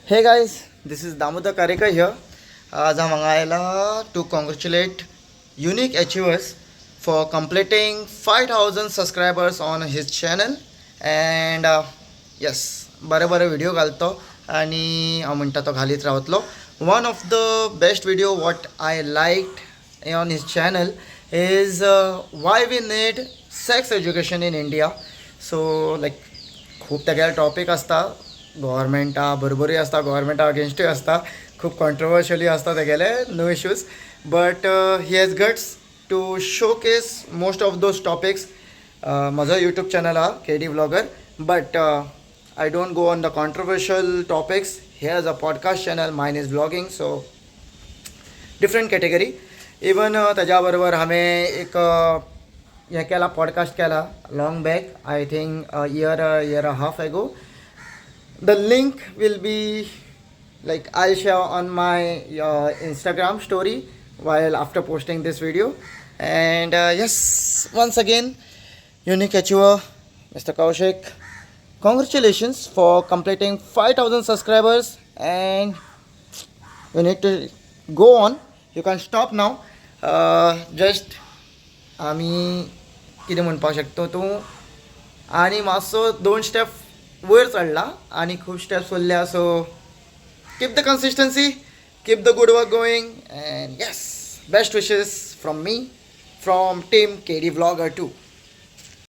Hey guys, this is Damodar Karekar here. आज हांव हांगा आयला to congratulate Unique Achievers for completing 5,000 subscribers on his channel. And yes, बरे बरे video घालतो आनी हांव म्हणटा तो घालीत रावतलो. One of the best video what I like on his channel is why we need sex education in India. So like खूब तेगेले टॉपीक आसता, गोवोरमेंटा बरोबरूय आसता, गोवोरमेंटा अगेन्स्टूय आसता, खूब कॉन्ट्रोवर्शियली आसता तेगेले. No issues, but he has guts to showcase most of those topics. म्हजो YouTube channel आहा KD vlogger, but I don't go on the controversial topics. He has a podcast channel, mine is vlogging, so different category. Even ताज्या बरोबर हांवें एक हें केला, podcast केला long back, I think year half ago. The link will be like I'll share on my Instagram story while after posting this video. And yes, once again, Unique Achiever, Mr. Kaushik, congratulations for completing 5,000 subscribers, and you need to go on. You can stop now. Just आमी कितें म्हणपाक शकता, तूं आनी मातसो दोन step वयर चडला आनी खूब स्टेप्स उरल्या. So keep the consistency, keep the good work going, and yes, best wishes from me, from team KD Vlogger 2.